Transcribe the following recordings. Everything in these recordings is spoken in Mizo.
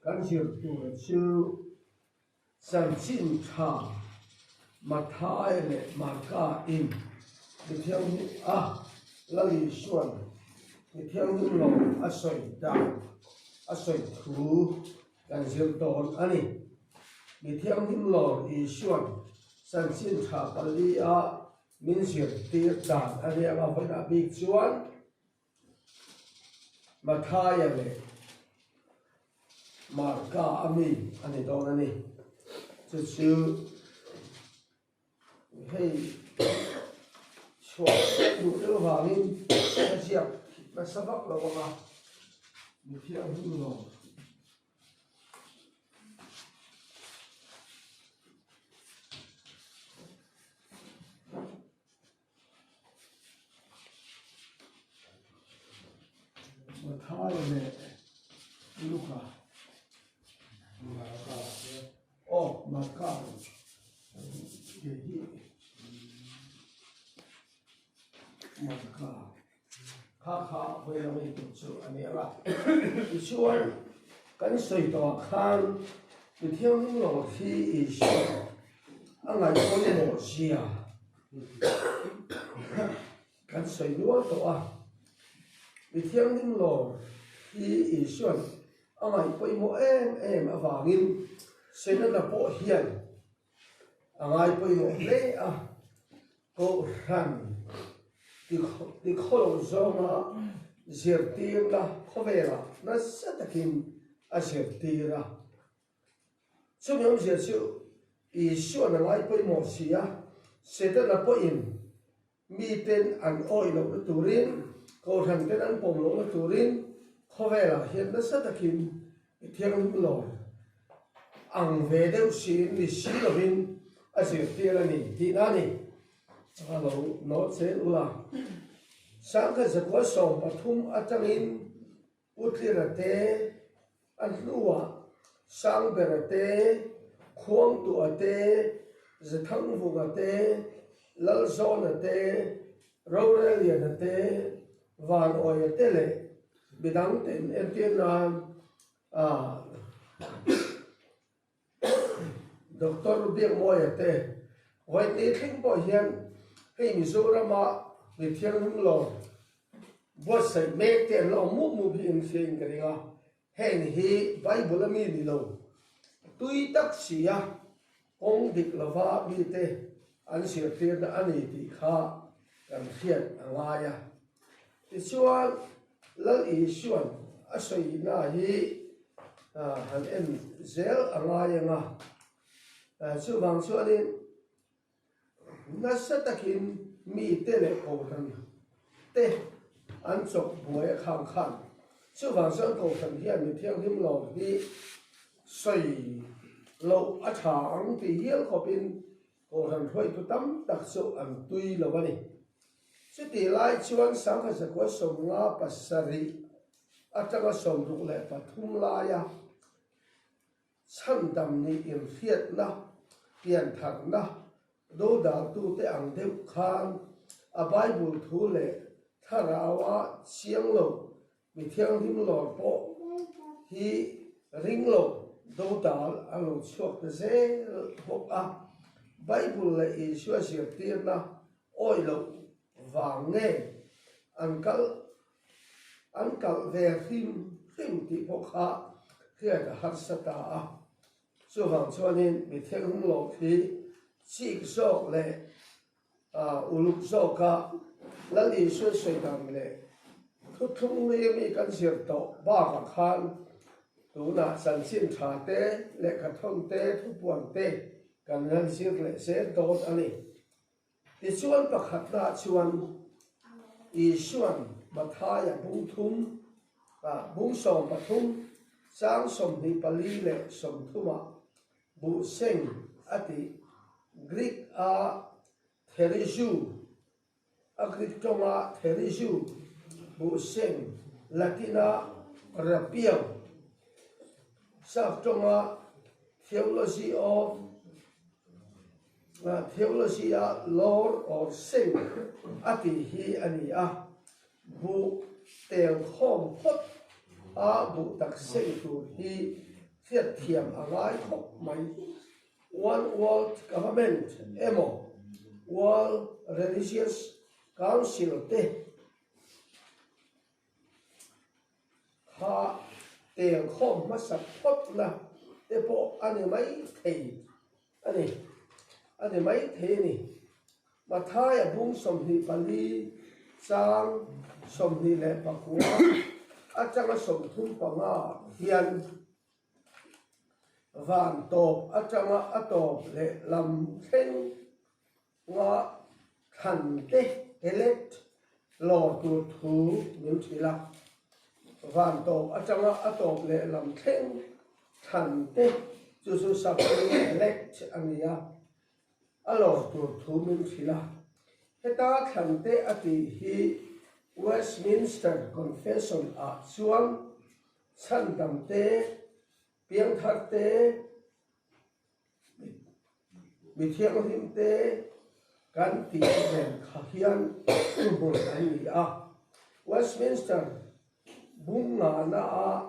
Kan zir tur chu chanchin tha Matthai leh Marka in mi thianghlim a Lal Isua'n mi thianghlim lo a sawi dan a sawi thu kan zir dawn a ni. Mi thianghlim lo Isua'n chanchin tha palia min zirtir dan a nia nga vawiinah bik chuan Mathaia leh Marka a mi a ni dawn a ni. Chu chu hei chhuah duh deuh vangin ka ziak nasa vak lo ang a, mi thianghlim lo. Matthai leh Luka aw Marka ke hi Marka kha kha hawi lam hi tur chu a ni ang a tichuan kan sawi tawh ah khan mi thianghlim lo hi Isua a ngaihpawimawh zia. Kan sawi nual tawh a, mi thianghlim lawm hi Isua'n a ngaih pawimawh em em avangin Setana pawh hian a ngai pawimawh hle a, Kohhran tikhawlo zawnga zirtirna khawvelah nasa takin a zirtir a. Chumi awmzia chu Isua'n a ngai pawimawh si a, Setana pawhin miten an awih lohna turin, kohhran ten an pawm lohna turin khawvelah hian nasa takin i thianghlim lawr ang ve deuh siin ni si lovin a zirtir a ni tihna a ni. A lo nawt zel ula. Sangkhat zakua 13 atangin Utlira te, a hnuah Sangbera te, Khuangtuah te, Zathangvunga te, Lalzawna te, Roreliana te, Vanawia te leh midang ten entir nan Doctor Biakmawia te vawiin thleng pawh hian hei Mizorama mi thianghlim lawr buatsaih mek te an la awm mup mup hi in hria in ka ring a, heng hi Bible a mi ni lo tui tak si a kawng dik lova mite an zirtirna a ni tih kha kan hriat a ngai a. Tichuan, Lal Isua'n a sawina hi han en zel a ngai ang a, chuvang chuanin nasa takin mite leh kohhran te an chawp buai a khang khan. Chuvang chuan kohhran hian mi thianghlim lo hi sawi loh a tha ang tih hial khawpin kohhran hruaitu tam tak chu an tui lo a ni. Chutih lai chuan Sangha zakua 57 atanga 63 laia chhandam nih inhriatna, piantharna dodaltute ang deuh khan a Bible thu leh thlaraua chiang lo mi thianghlim lawr pawh hi ring lo dodal an lo chhuak ta zel bawk a. Bible leh Isua zirtirna Awi loh vang nge an kal an kalh ve hrim hrim tih pawh kha hriat a harsa ta a. Chuvang chuanin mi thianghlim lawk hi chik zawk leh uluk zawka Lal Isua sawi dan leh thuthlung hlui ami kan zir tawh bakah khan tunah chanchin tha te, lehkhathawn te, thupuan te kan han zir leh zel dawn a ni. Tichuan pakhatnaah chuan Isua'n Mathaia bung thum, bung 13, chang 24 leh 30 ah buh seng a tih Greek a Therizu, a Greek tawnga Therizu, buh seng, Latin a Rapio, Sap tawnga Theology of Theology a lawr or seng a tih hi a ni a, buh tel khawm phawt a buh tak seng tur hi. Hriatthiam a ngai khawp mai. One World Government emaw World Religious Council te kha tel khawm hmasak phawtna te pawh a ni mai thei a ni. A ni mai thei a ni. Mathaia bung 24 chang 29 atanga 35 hian van tawp atanga a tawp leh lam thleng nga thlan te elect lawr tur thu min hrilh a. Van tawp atanga a tawp leh lam thleng thlan te chu chu saptawngin elect a ni a. A lawr tur thu min hrilh a, heta thlan te a tih hi Westminster Confession ah chuan chhandam te, piangthar te, mi thianghlim te kan tih nen kha hian thuhmun an ni a. Westminster bung ngahna ah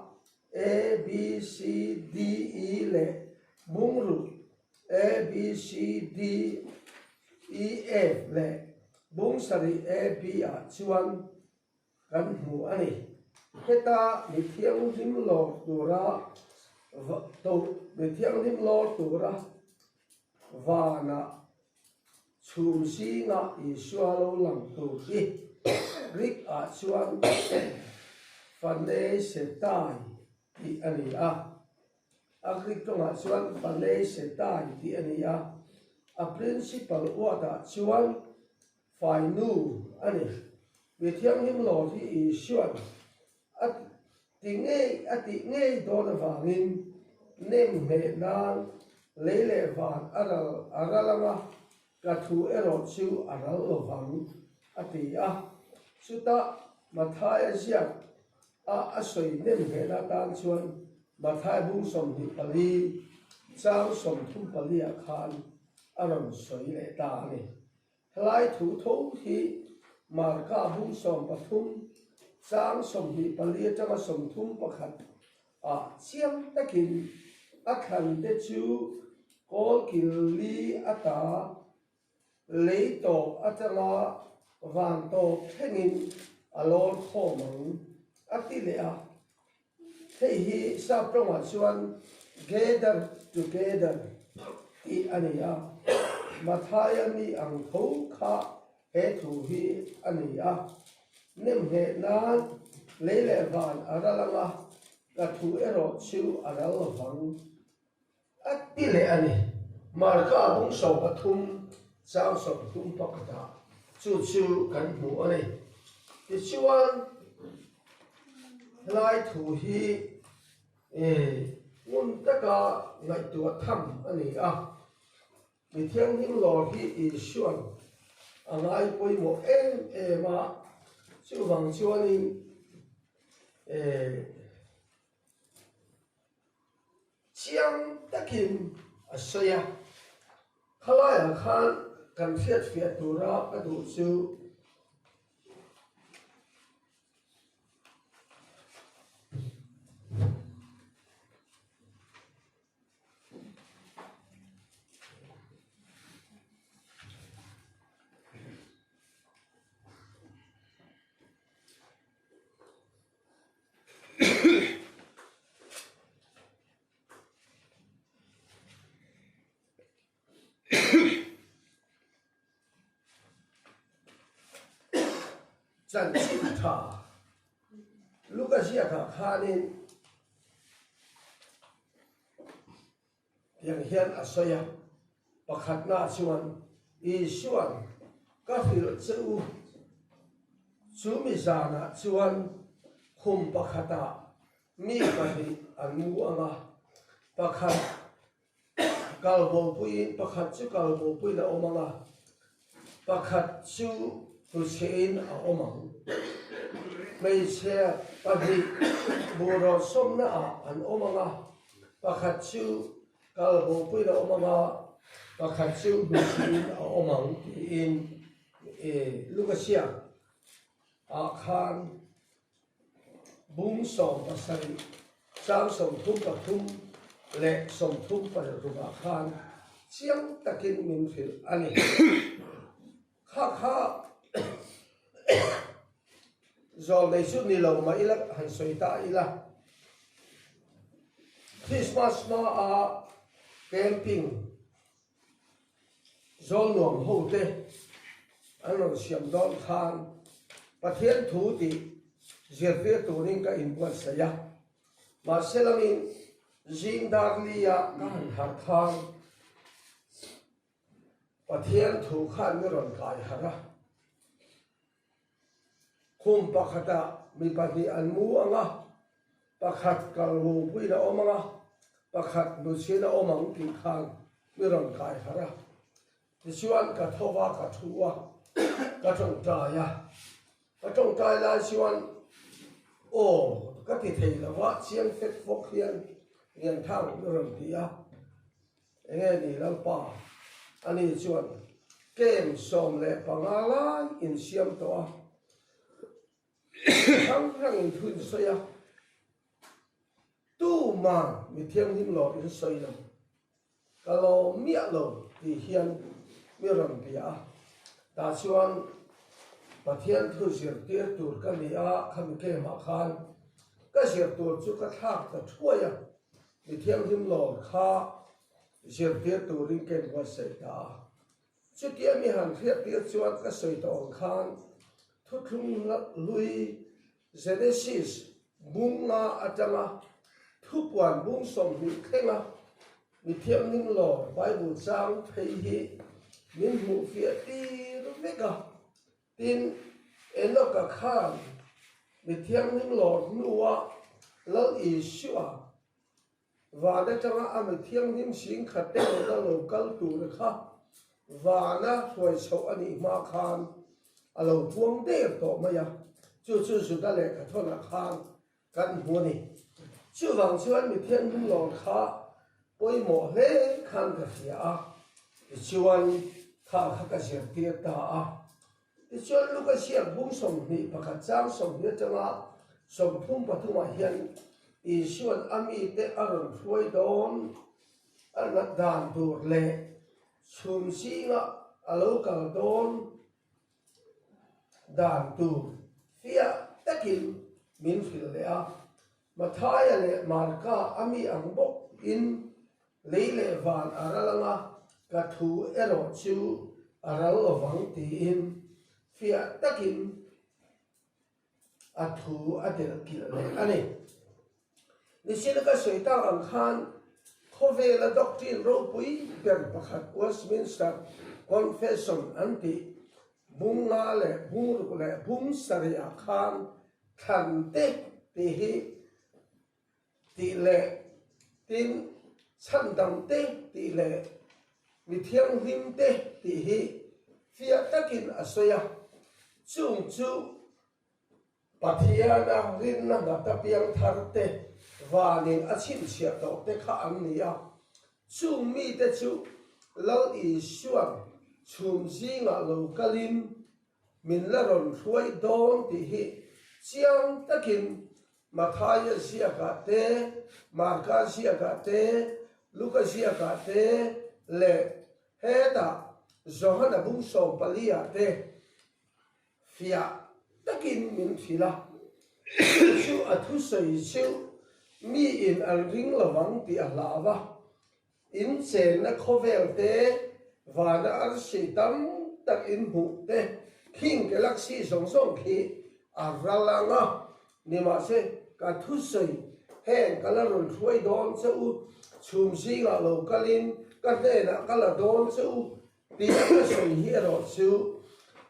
A, B, C, D, E leh bungruk A, B, C, D, E, F leh bung sarih A, B ah chuan kan hmu a ni. Heta mi thianghlim lawr tura mi thianghlim lawr tura vanah Chhum zingah Isua lo lang tur hi Greek ah chuan Phanesetai tih a ni a. A Greek tawngah chuan Phanesetai tih a ni a. A principal word ah chuan Fainu a ni. Mi thianghlim lawr hi Isua'n a ti ngei a tih ngei dawn avangin nem hmeh nan lei leh van a ral a ral anga ka thu erawh chu a ral lo vang a ti a. Chutah Mathaia ziak a a sawi nem hmehna atan chuan Mathai bung 24 chang 34 ah khan a rawn sawi leh ta a ni. Helai thu tho hi Marka bung 13 chang 24 atanga 31 ah chiang takin a thlan te chu kawlkil li ata lei tawp atanga van tawp thlengin a lawr khawm ang a ti leh a. Hei hi sap tawngah chuan gather together tih a ni a, Mathaia mi ang tho kha he thu hi a ni a, Nemngheh nan lei leh van a ral ang a, ka thu erawh chu a ral lo vang. A ti leh a ni. Marka bung 13 chang 31 ah chu chu kan hmu a ni. Tichuan, helai thu hi ngun taka ngaihtuah tham a ni a. Mi thianghlim lawr hi Isua'n a ngai pawimawh em em a, chuvang chuanin Chiang takin a sawi a, khalaiah khan kan hriatfiah tura ka duh chu Chanchin tha Luka ziakah khanin Tiang hian a sawi a, Pakhatna chuan Isua'n ka hrilh che u, chu mi zanah chuan khum pakhatah mi pahnih an mu ang a, pakhat kalbopuiin pakhat chu kalbopuiin a awm ang a, pakhat chu hnuchhehin a awm ang. Hmeichhe pahnih buhrawhsawmnaah an awm ang a, Pakhat chu kal bopuiin a awm ang a, pakhat chu hnuchhuiin a awm ang tiin Luka ah khan bung 17 chang 33. 36 khan chiang takin min hrilh a ni. Kha kha zawh nei chu ni lo mah ila han sawi ta ila. Christmas hmaa camping zawl nuam ho te an rawn siam dawn khan Pathian thu tih zirtir turin ka inbuatsaih a. Mahse langin zing dar lia ka han harh khan Pathian thu khan mi rawn kai harh a. Khum pakhatah mi pahnih an mu ang a, pakhat kal vupuiin a awm ang a, pakhat nuchhin a awm ang tih khan mi rawn kai harh a. Tichuan ka tho va, ka thu a, ka tawngtai a. Ka tawngtai lai chuan aw ka ti thei lo va, chiang fek fawk hian Lianthang mi rawn ti a. Enge ni Lalpa? Ani chuan kem 15 lai insiam tawh a, hrang hrangin thu in sawi a, tuman mi thianghlim lo in sawi lo, ka lawm miah lo tih hian mi rawn bia a, tah chuan Pathian thu zirtir tur ka ni a, khami kemah khan ka zir tur chu ka thlak ta thuai a. Mi thianghlim lawr kha zirtir turin ka inbuatsaih ta a. Chutia mi han hriattir chuan ka sawi tawh ang khan thuthlung hlui Genesis bung nga atanga thupuan bung 20 thlenga mi thianghlim lawr Bible chang phei hi min hmuh fiah tir vek a. Tin, Enoch-a khan mi thianghlim lawr hnua Lal Isua van atanga a mi thianghlim sing khat te rawna lo kal tur kha vana hruai chhoh a nih hma khan a lo puang der tawh mai a, chu chu Juda lehkhathawnah khan kan hmu a ni. Chuvang chuan mi thianghlim lawr kha pawimawh hle khan ka hria a, tichuan kha kha ka zirtir ta a. Tichuan Luka ziak bung 21 chang 20 atanga 33 ah hian Isua'n a mite a rawn hruai dawn a nat dan tur leh chhum zinga a lo kal dawn dan tur fiah takin min hrilh leh a. Mathaia leh Marka a mi ang bawkin lei leh van a ral anga ka thu erawh chu a ral lovang tiin fiah takin a thu a delh kilh leh a ni. Nisina ka sawi tak ang khan khawvela doctrine ropui ber pakhat Westminster Confession an tih bung nga leh bung ruk leh bung sarih ah khan thlan te tih hi tih leh tin chhandam te tih leh mi thianghlim te tih hi fiah takin a sawi a, chung chu Pathiana rinna ngata piang thar te vanin a chhinchhiah tawh te kha an ni a, chung mite chu Lal Isua'n chhum zingah lo kalin min la rawn hruai dawn tih hi chiang takin Mathaia ziakah te, Marka ziakah te, Luka ziakah te leh hetah Johana bung 14 ah te Fiah takin min hrilh a, chu chu a thusawi chu miin an ring lovang tih a hlau a, in chenna khawvel te, vana arsi tam tak in hmuh te, khing galaxy zawng zawng khi a ral ang a, nimahse ka thusawi heng ka la rawn hruai dawn che u, chhum zingah lo kalin ka hnenah ka la dawn che u Tih a ka sawi hi erawh chu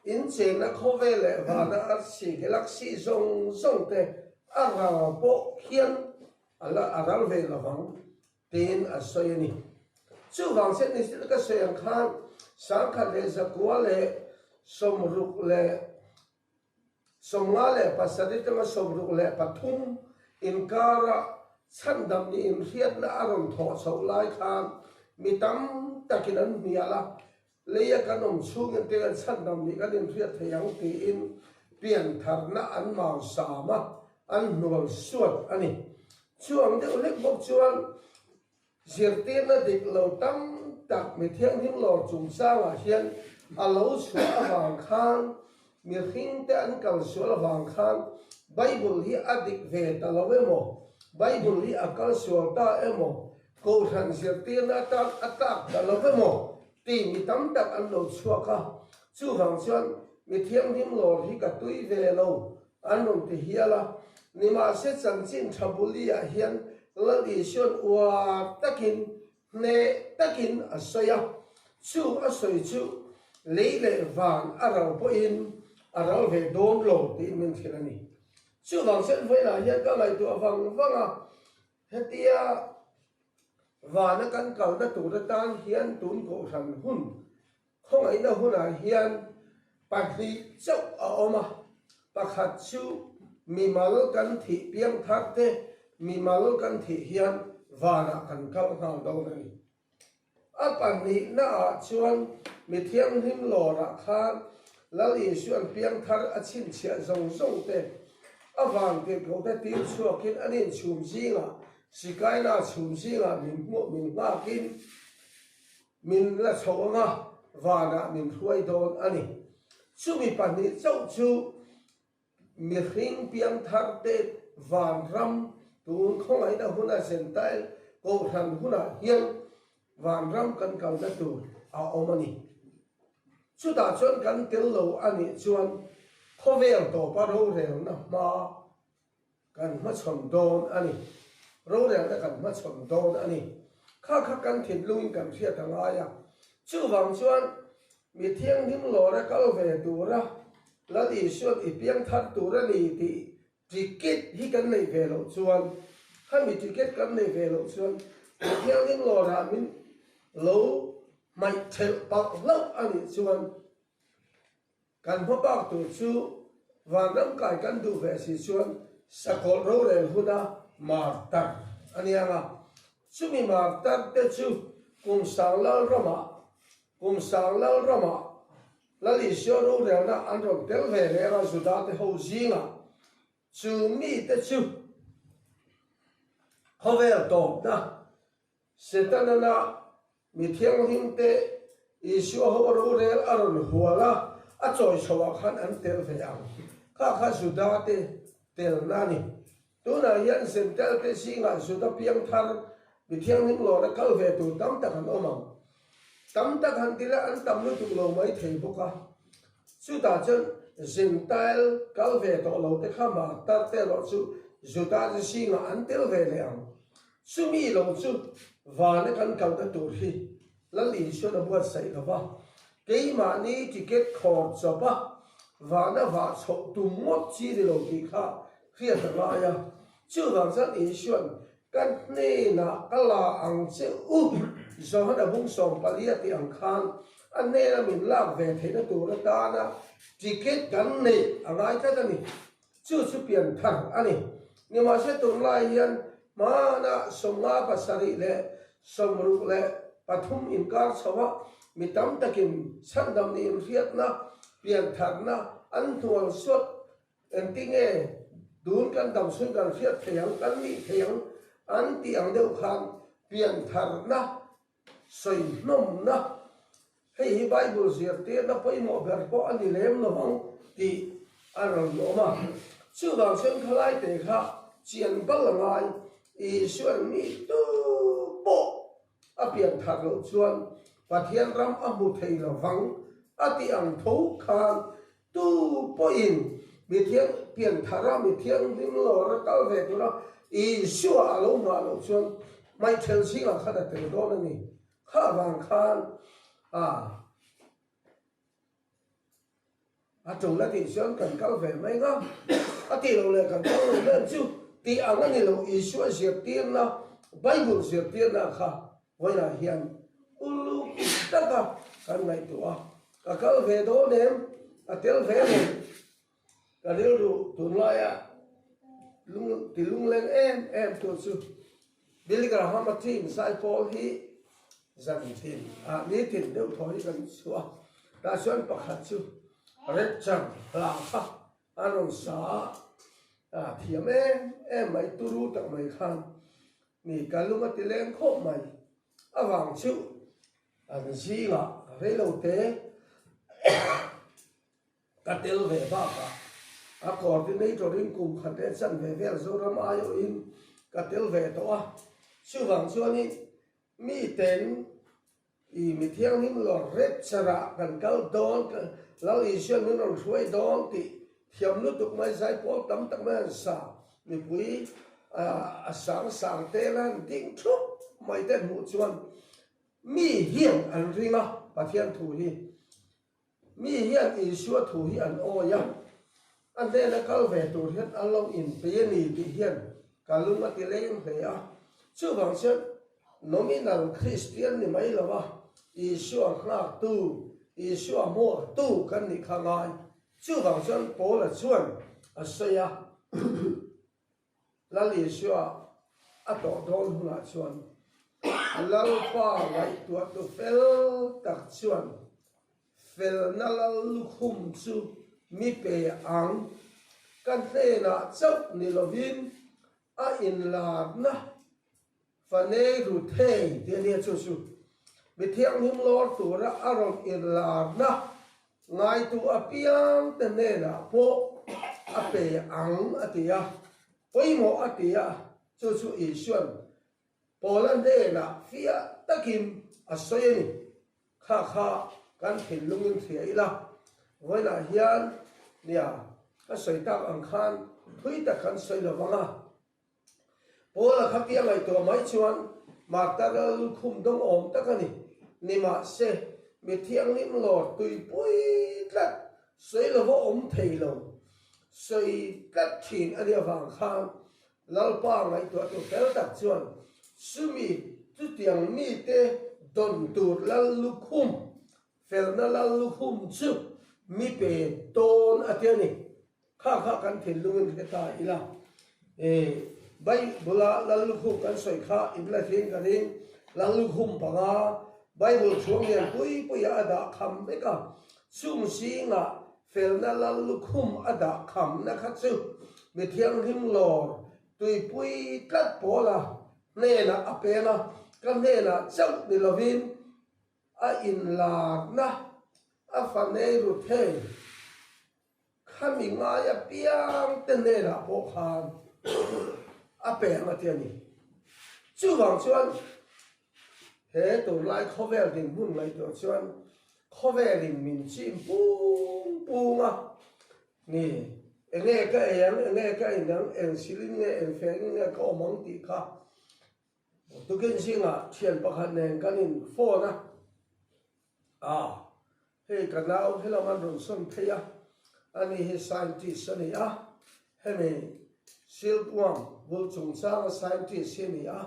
inchengna khawvel leh vana arsi galaxy zawng zawng te a ral pawh khian a la a ral ve lovang tiin a sawi a ni. Chuvang chiah ni ka sawi ang khan 1060 leh 57 atanga 63 inkara chhandam nih inhriatna a rawn thawh chhoh lai khan mi tam takin an hnial a, leia kan awm chhungin te kan chhandam nih kan inhriat thei ang tiin piantharna an mausam a, an hnual suat a ni. Chu ang deuh hlek bawk chuan. Zirtirna dik lo tam tak mi thianghlim lawr chungchangah hian a lo chhuah avang khan, mihringte an kal sual avang khan Bible hi a dik ve ta lo emaw, Bible hi a kal sual ta emaw, Kohhran zirtirna atan a tlak ta lo emaw tih mi tam tak an lo chhuak a. Chuvang chuan mi thianghlim lawr hi ka tui ve lo An rawn ti hial a, nimahse chanchin tha buli-ah hian Lal Isua'n uar takin, hneh takin a sawi a. Chu a sawi chu lei leh van a ral pawhin a ral ve dawn lo tiin min hrilh a ni. Chuvang chuan vawiinah hian ka ngaihtuah vang vang a, hetia vana kan kalna tur atan hian tun kohhran hun Khawngaihna hunah hian pahnih chauh a awm a, pakhat chu mimal kan thih piangthar te mimal kan thih hian vanah kan kal nghal dawn a ni. A pahnihnaah chuan mi thianghlim lawrah khan Lal Isua'n piangthar a chhinchhiah zawng zawng te a van tirhkohte tir chhuakin an inchhum zingah Sikaina chhum zingah min hmuh min nghakin Min la chho ang a, vanah min hruai dawn a ni. Chumi pahnih chauh chu mihring piangthar te vanram tun khawngaihna huna Jentail kohhran hunah hian vanram kan kalna tur a awm a ni. Chutah chuan kan tel lo a nih chuan khawvel tawpa rorelna hma Kan hmachhawn dawn a ni. Rorelna kan hmachhawn dawn a ni. Kha kha kan thinlungin kan hriat a ngai a. Chuvang chuan mi thianghlim lawra kal ve tura Lal Isua'n i piang thar tur a ni tih ticket hi kan neih ve loh chuan, khami ticket kan neih ve loh chuan mi thianghlim lawrah min lo hmaih thelh palh hlauh a nih chuan Kan hma bak tur chu vanram kai kan duh ve si chuan sakawlh rorel huna martar a ni ang a. Chumi martar te chu kum sang lal ramah kum sang lal ramah Lal Isua rorelna an rawn tel ve leh a Juda te ho zingah chu mite chu khawvel tawpna Setanana mi thianghlimte Isua ho rorel a rawn hual a, a chawi chhoah khan an tel ve ang. Kha kha Judate telna a ni. Tunah hian Zentelte zingah Juda piangthar mi thianghlim lawra kal ve tur tam tak an awm ang. Tam tak han ti la an tam lutuk lo mai thei bawk a. Chutah chuan Zentail kal ve tawh lo te kha martar te erawh chu Judate zingah an tel ve leh ang. Chumi lo chu vana kan kalna tur hi Lal Isuan a buatsaih lo va, keimahni ticket khawr chawp a, vana vah chhoh tum ngawt chi ni lo tih kha hriat a ngai a. Chuvang chuan Isuan ka hnenah ka la ang che u, Johana bung sawmpali a tih ang khan a hnena min lak ve theihna tur atana ticket kan neih a ngai tlat a ni. Chu chu pian thar a ni. Nimahse tunlai hian hmanah 50 pasarih leh 63 leh pathum inkar chho a, mi tam takin chhandam nih inhriatna, pian tharna an hnual suat. Engtinge tun kan dam chhung kan hriat thei ang, kan nih thei ang an tih ang deuh khan pian tharna sawi hnawmna Hei hi Bible zirtirna pawimawh ber pawh a ni lem lo ang tih a rawn awm a. Chuvang chuan khalaite kha chian bal a ngai. Isua'n mi tu pawh a pian thar loh chuan Pathian ram a hmu thei lo vang a tih ang tho khan tu pawhin mi thiang pian thara mi thianghlim lawra kal ve tura Isua a lo nghah loh chuan hmaithel zingah khan a tel dawn a ni. Kha vang khan a a tul a tih chuan kan kal ve mai nga, a tih loh leh kan kal lo nen chu tih ang a ni lo, Isua zirtirna, Bible zirtirna kha vawiinah hian uluk taka kan ngaihtuah a, ka kal ve dawn em, ka tel ve em? Ka rilru tunlaia lung ti lungleng em em tu chu Billy Graham-a team zaipawl hi zan tin ah nitin deuh thaw hi kan chhuah a, tah chuan pakhat chu Rapture hla kha a rawn sa a, a thiam em em mai turu tak mai khan. Ni ka lung a ti leng khawp mai. Avang chu an zingah reilote ka tel ve bakah a coordinator in kum khat leh chan ve vel Zoram aiawhin ka tel ve tawh a. Chuvang chuanin miten I mi thianghlim lawr rep charah kan kal dawn, Lal Isuan min rawn hruai dawn tih thiam lutuk mai zaipawl tam tak mai an sa. Mipui a sang sang te la han ding thup mai te hmuh chuan mi hian an ring a, Pathian thu hi. Mi hian Isua thu hi an awi a, a hnena kal ve tur hian an lo inpei a ni tih hian ka lung a ti leng hle a. Chuvang chuan nominal Kristian ni mai lo a, Isua nghaktu, Isua hmuaktu kan nih kha ngai. Chuvang chuan Paula chuan a sawi a. Lal Isua a tawh dawn hunah chuan Lalpa ngaihtuahtu fel tak chuan felna lal lukhum chu mi pe ang. Ka hnenah chauh ni lovin a inlarna Fanei ru thei tih a nia chu chu mi thianghlim lawr tura a rawn inlarna ngaitu apiang te hnenah pawh a pe ang a ti a, pawimawh a ti a, chu chu Isuan Paula hnenah fiah takin a sawi a ni. Kha kha kan thinlungin hria ila, vawiinah hian nia ka sawi tak ang khan thui tak kan sawi lo vang a. Paula kha tia ngaihtuah mai chuan Martha ral lukhum dawng awm tak a ni. Nimahse, mi thianghlim lawr tuipui tlat sawi lova awm thei lo, sawi tlat thin a nih avang khan Lalpa ngaihtuahtu fel tak chuan chumi chutiang mite dawn tur lal lukhum, felna lal lukhum chu mi pe dawn a ti a ni. Kha kha kan thinlungin hre ta ila, e, Bible-a Lallukhum kan sawi kha in la hring ka ring, Lallukhum panga Bible chhuang lian pui puia a dah kham vek a, chung zingah felna Lallukhum a dah khamna kha chu mi thianghlim lawr tuipui tlat pawla hnenah a peng a, ka hnenah chauh ni lovin a inlarna a fa nei ru thei. Khami ngai apiang te hnenah pawh khan a peng a ti a ni. Chuvang chuan he tunlai khawvel dinhmun ngaihtuah chuan khawvelin min chim pung pung a ni. Enge ka ei ang, enge ka in ang, eng silin nge, eng fengin nge ka awm ang tih kha tukin zingah thian pakhat nen kan in phone a. A, hei ka nau helam an rawn sawn phei a, ani hi scientist a ni a, hemi silkworm bul chungchanga scientist hi a ni a,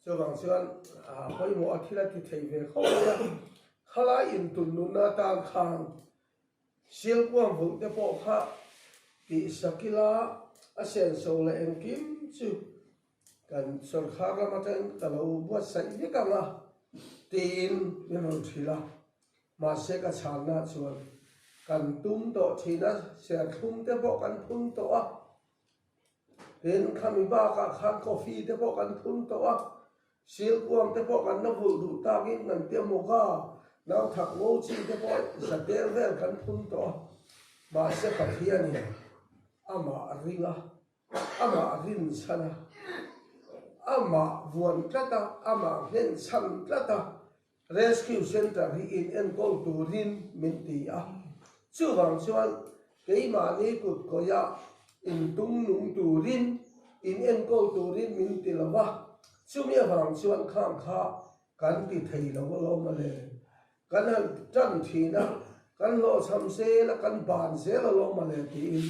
chuvang chuan a pawimawh a thil a ti thei ve khawp mai a, khalai intun nunna atan khan silkworm vulh te pawh kha tihsak ila a senso leh engkim chu Kan sawrkhar lam atangin ka lo buatsaih vek ang a, tiin min rawn hrilh a. Mahse ka chhanna chuan kan tum tawh thin a, serthlum te pawh kan phun tawh a, tin khami bakah khan coffee te pawh kan phun tawh a, silkuang te pawh kan la vulh duh takin kan tia mawka nauthak ngo chi te pawh zatel vel kan phun tawh a, mahse Pathianin amah a ring a. Amah rinchhan a, amah vuan tlat a, amah nghenchhan tlat a, Rescue Centre hi in enkawl turin min ti a. Chuvang chuan keimahni kut kawia intum nung turin, in enkawl turin min ti lo va, chumi avang chuan khang kha kan ti thei lo alawm mawle. Kan han tan thin a, kan hlawhchham zel a, kan ban zel alawm mawle tiin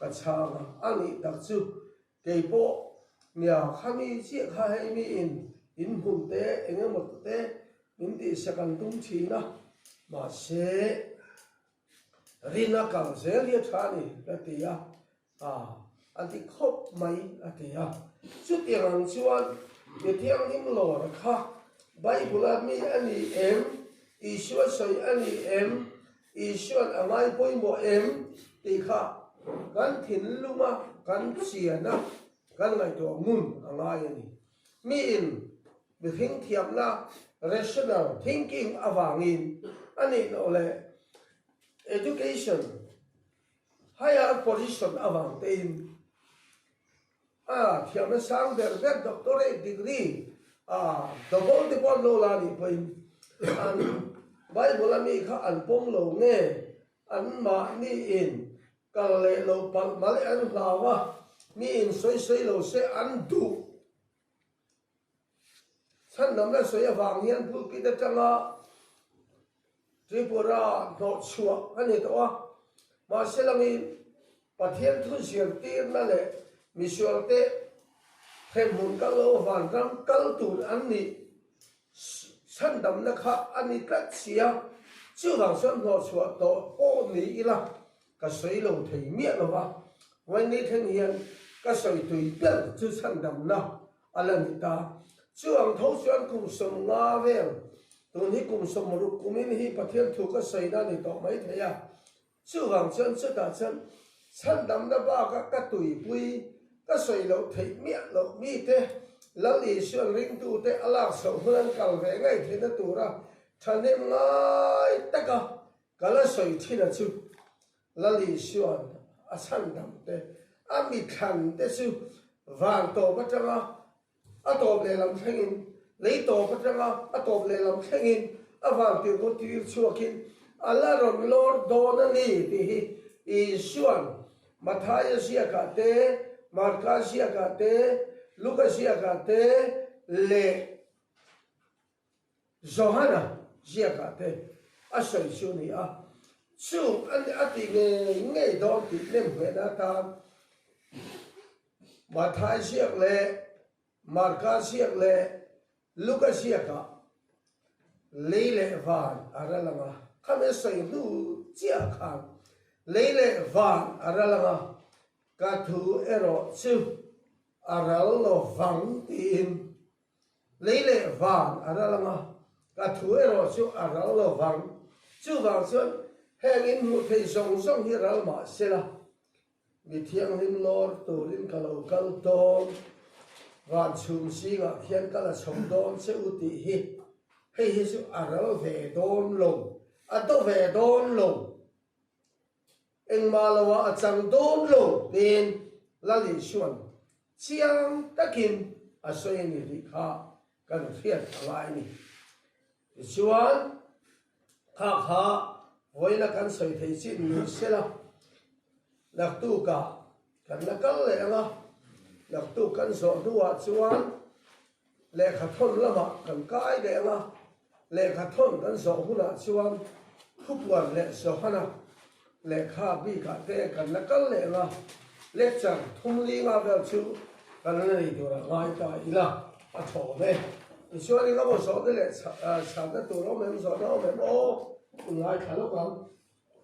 ka chhang a, a nih tak chu kei pawh nia khami chiah kha hei miin in hmun te eng emaw te min tihsak an tum thin a, mahse rin a kal zel hi a tha a ni ka ti a. A, a ti khawp mai, a ti a. Chutiang ang chuan mi thianghlim lawr kha Bible-a mi a ni em, Isua sawi a ni em, Isua'n a ngai pawimawh em tih kha kan thinlunga kan chian a, kan ngaihtuah ngun a ngai a ni. Miin mihring thiamna, rational thinking, avangin a nih loh leh education, higher position avang tein a thiamna sang ber ber doctorate degree a double te pawh an lo la nih pawhin an Bible a mi kha an pawm lo nge anmahniin kal leh lo palh mal an hlau a, mi in sawi sawi lo se an duh. Chhandamna sawi avang hian pulpit atanga Tripura hnawhchhuah a ni tawh a, mahse langin Pathian thu zirtirna leh misualte hremhmun kal lo vanram kal tur an nih chhandamna kha a ni tlat si a, chuvang chuan hnawhchhuah tawh pawh ni ila ka sawi lo thei miah lo va, Vawiin thleng hian ka sawi tui ber chu chhandamna a la ni ta. Chu ang tho chuan kum 50 vel, tun hi kum 60 kumin hi Pathian thu ka sawina a ni tawh mai thei a. Chuvang chuan chutah chuan chhandamna baka ka tuipui ka sawi loh theih miah loh mite Lal Isuan ringtute a lak chhoh hun an kal ve ngei theihna tura thahnem ngai taka ka la sawi thin a chu Lal Isuan a chhandam te, a mithlan te chu van tawp atanga a tawp lehlam thlengin, lei tawp atanga a tawp lehlam thlengin a van tirhkaw tir chhuakin a la rawn lawr dawn a ni tih hi Isuan Mathaia ziakah te, Marka ziakah te, Luka ziakah te leh Johana ziakah te a sawi chu a ni a, chung a a ti ngei ngei dawn tih nemhmehna atan Mathai ziak leh Marka ziak leh Luka ziakah lei leh van a ral ang a, khami a sawi hnu chiah khan lei leh van a ral ang a, ka thu erawh chu a ral lo vang tiin Lei leh van a ral ang a, ka thu erawh chu a ral lo vang. Chuvang chuan heng in hmuh theih zawng zawng hi ral mah se la, mi thianghlim lawr turin ka lo kal dawn, van chhum zingah khian ka la chho dawn che u tih hi hei hi chu a ral ve dawn lo, a do ve dawn lo. Engmah loah a chang dawn lo tiin Lal Isuan chiang takin a sawi a ni tih kha kan hriat a ngai a ni. Tichuan, kha kha vawiina kan sawi thei chin ni sela, naktukah kan la kal leh ang a, naktuk kan zawh hnuah chuan Lehkha thawn lamah kan kai leh ang a, lehkha thawn kan zawh hunah chuan Thupuan leh Johana lehkha bikah te kan la kal leh ang a, lecture thum linga vel chu kan la nei tur a ngai ta ila a thawm e. Tichuan engemaw zawhna leh chhanna tur awm em, zawhna awm em aw, i ngaithla lawk ang.